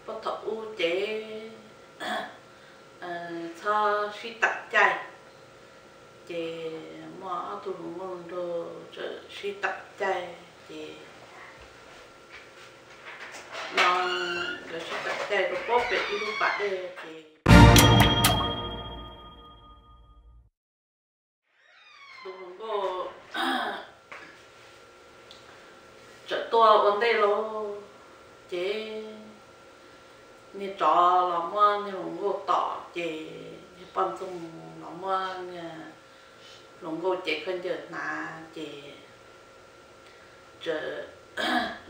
Puag thaum ub ces txhob sib tawm caij, ces muaj ob tug hluas nkauj nraug txawm sib tawm caij ces no nkawd sib tawm caij rau puag pem ib lub pas dej ces tus hluas nkauj txawm tuaj ua ntej lauj, ces niag tsov los muab niag hluas nkauj tom, ces niag poj ntxoog los muab niag hluas nkauj cev khaub ncaws hnav, ces txawm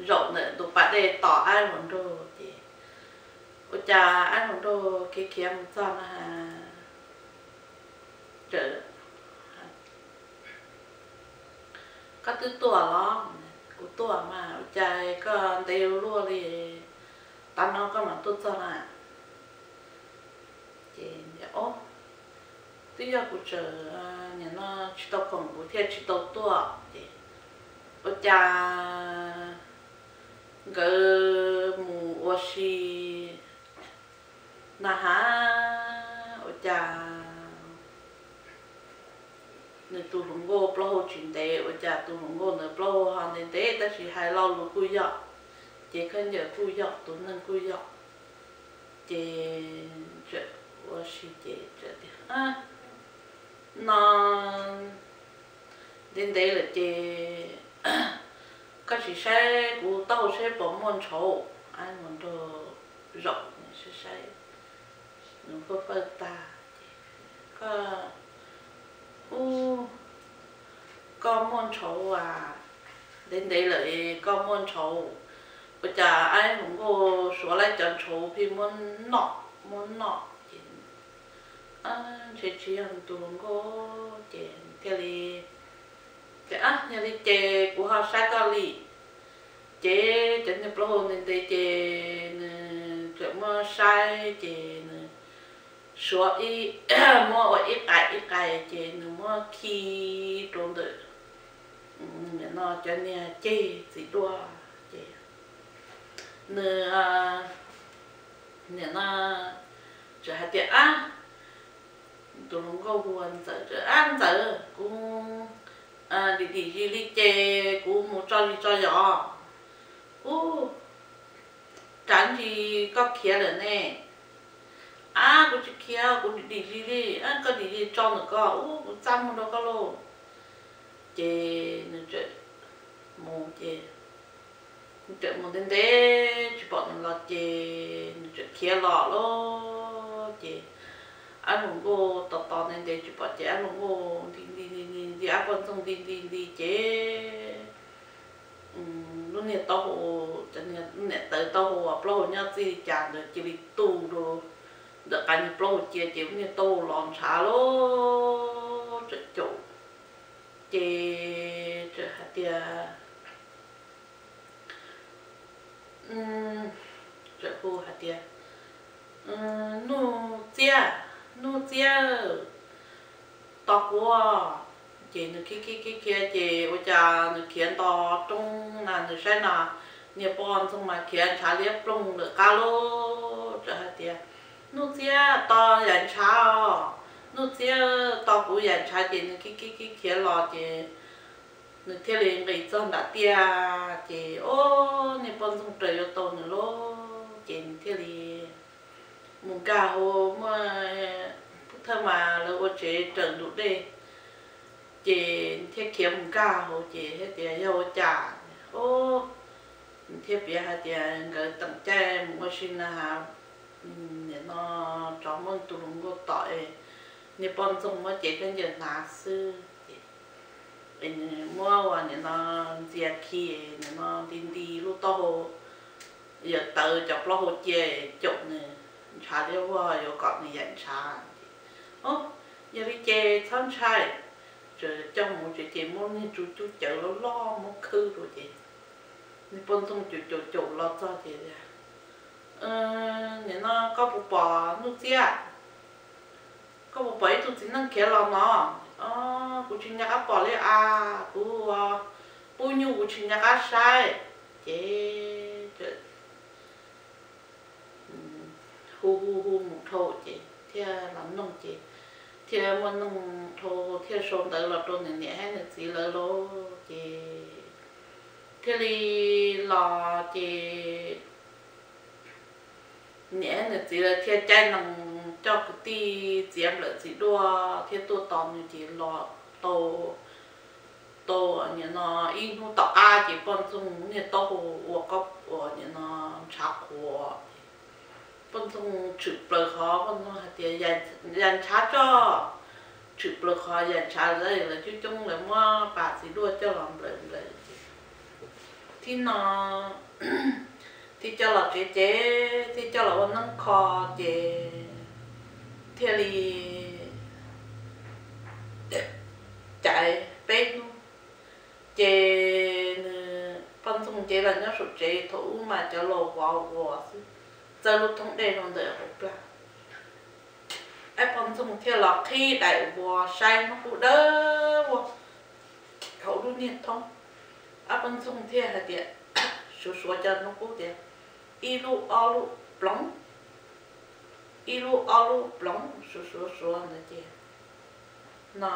zaum ntawm tus pas dej tos ab hluas nraug, ces ua cas ab hluas nraug khiav khiav mus txog na has, txawm, koj twb tuaj los? Kuv tuaj mas, ua cas koj ntev ua luaj li, tab no koj mam tuaj txog na? Ces, o, twb yog kuv txawm nim no tsis tau khoom kuv thiaj tsis tau tuaj. Ces ua cas nkawd mus ua si na has, ua cas nws tus hluas nkauj plaub hau tsis ntev, ua cas tus hluas nkauj ntawd plaub hau ho ntev ntev, tab sis hais lo lus kuj yog, cev khaub ncaws kuj yog, tus neeg kuj yog. Ces txawm ua si ces txawm tias, no ntev ntev lawm ces koj sim saib kuv taub hau saib puas muaj ntshauv. Ab hluas nraug zaum saib saib, nws fawj fawj tag ces, koj, u, koj muaj ntshauv as, ntev ntev lawm koj muaj ntshauv. Ua cas ab hluas nkauj suav lawm cov ntshauv pheej muab noj muab noj ces ntshe tsis yog tus hluas nkauj ces thiaj li, ces, a, yog li ces kuv ho saib koj li. Ces cov niag plaub hau ntev ntev ces nws txawm muab saib ces nws suav ib, muab ua ib qais ib qais ces nws muab khi rau ntawm nim no cov niag ceg txiv duaj ces nws nim no txawm hais tias, ab, tus hluas nkauj hu ua Ntxawm, ab Ntxawm, kuv dim dim zis li ces kuv mus tso zis tso yos. Ub, tsav ntsis koj khiav lawm ne. Ab, kuv tsis khiav, kuv dim dim zis li. Koj dim zis tso ntawm ko, ub, kuv txaj muag rau koj lauj. Ces nws txawm mus ces nws txawm mus ntev ntev tsis pom nws los ces nws txawm khiav los lauj. Ces ab hluas nkauj tos tos ntev ntev tsis pom ces ab hluas nkauj nti nti nti nti nti, ab poj ntxoog nti nti nti ces lub niag taub hau, cov niag niam tawv taub hau uas plaub hau nyob txij li cas ntawd cia li tu rau ntawm qab niag plaub hau cia ces lub niag taub hau los ntshav lauj, txawm caum. Ces txawm hais tias, txawm hu hais tias, Nuj Txiab, Nuj Txiab, tos kuv. Ces nws khiav khiav khiav khiav ces ua cas nws khiav nto roob na nws saib no, niag poj ntxoog mas khiav ntshav liab ploog lawm qab lauj. Txawm hais tias, Nuj Txiab, tos yam ntshav os, Nuj Txiab, tos kuv yam ntshav. Ces nws khiav khiav khiav khiav los ces nws thiaj li nqis txog nram tiaj ces, o, niag poj ntxoog raws yuav tau nws lauj. Ces nws thiaj li mus nkag hauv, muaj, thawj mas lawv ua tsev raws ntug dej, ces thiaj khiav mus nkag hauv ces thiaj tias yog ua cas, o, nws thiaj piav hais tias nkawd teem caij mus ua si na has, nim no tsov muab tus hluas nkauj tom es niag poj ntxoog muab cev khaub ncaws hnav xwb ces nws muab ua nim no ntxias khi, nim no nti nti lub taub hau, yawm tawv cov plaub hau cia caum nws ntshav liab vog yuav kom nws yam ntshav. Yog li ces txhob ntshai. Txawm coj mus tsev ces muab niag tsu cub cawv loj loj muab khwb rau ces niag poj ntxoog caum caum caum los txog ces tias, nim no koj puas pom Nuj Txiab? Koj puas pom ib tug txiv neej khiav los no? Kuv tsis nco qab pom li as, kuv pub nyuj kuv tsis nco qab saib. Ces hu hu hu mus dhau ces thiaj los noog ces thiaj muaj noog dhau thiaj sau ntawv los rau nws niam thiab nws txiv lawv lauj ces thiaj li los ces niam nws txiv lawv thiaj caij nees coj kwv tij txiav nplawm txiv duaj thiab tuaj tos nws ces los tau, tau nim no ib hnub tom qab ces poj ntxoog niag taub hau ua koj ua nim no ntshav qhuav. Poj ntxoog tshwm plaws qhov poj ntxoog hais tias, yam ntshav tso, tshwm plaws qhov yam ntshav lawv coob coob lawv muab pas txiv duaj coj los nplawm nplawm ces thiab no thiaj coj los tsev ces thiaj coj los ua neeb kho ces thiaj li caiv peb hnub ces nws poj ntxoog ces los nyob saum tsev thaum ub mas cov laus vov ua xwb, txawb lub thoob dej rau ntawm hauv plag. Ab poj ntxoog thiaj los qhib daim npua saib hnub qub dawb vog hauv lub niag thoob. Ab poj ntxoog thiaj hais tias, suav suav cov hnub qub tias, ib lub ob lub ploov, ib lub ob lub ploov suav suav suav ntawd ces no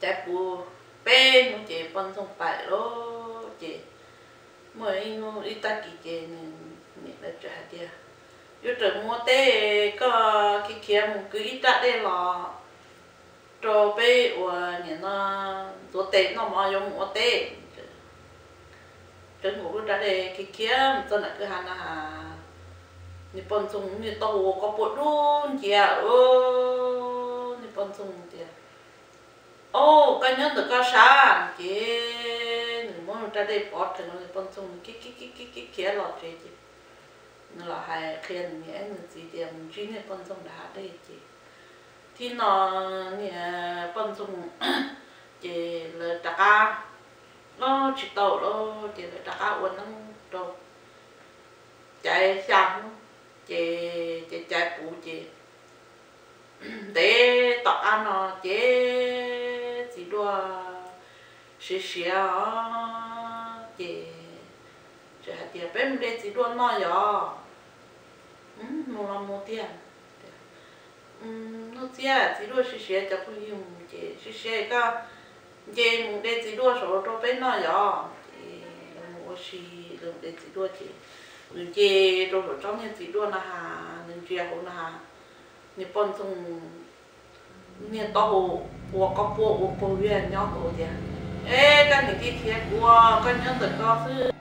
caiv puv peb hnub ces poj ntxoog pais lawm ces muaj ib hnub ib tag kis ces nws niam lawv txawm hais tias, yuav rawm mus ua teb, koj khiav khiav mus kwv ib rab dej los rau peb ua nim no ntxuav tes noj mov yuav mus ua teb. Tseev nkaus lub rab dej khiav khiav mus txog nram kwj ha na has, niag poj ntxoog niag taub hau ua koj pua dub nciab. Niag poj ntxoog tias, au, koj nyob ntawm koj sab ces nws muab rab dej pov rhees, niag poj ntxoog khiav khiav khiav khiav los tsev ces nws los hais qhia nws niam nws txiv tias mus ntsib niag poj ntxoog nram hav dej ces thiab no niag poj ntxoog ces lawv rov qab, o, tsis tau lawm ces lawv rov qab ua neeb rau caiv xya hnub ces, ces caiv puv ces ntev tom qab no ces txiv duaj siav siav os ces txawm hais tias, peb mus de txiv duaj noj yom. Mus los mus tiag. Nuj Txiab, txiv duaj siav siav, cov phooj ywg mus ces siav siav, koj nce mus de txiv duaj saud rau peb noj yom. Ces lawv mus ua si, lawv mus de txiv duaj ces nws nce rau saum tsob niag txiv duaj na has, nws ntsia hauv na has, niag poj ntxoog niag taub hau ua koj puab ua paug viag nyob hauv tias, e, koj niam tij khiav kuv, koj nyob ntawm koj xwb.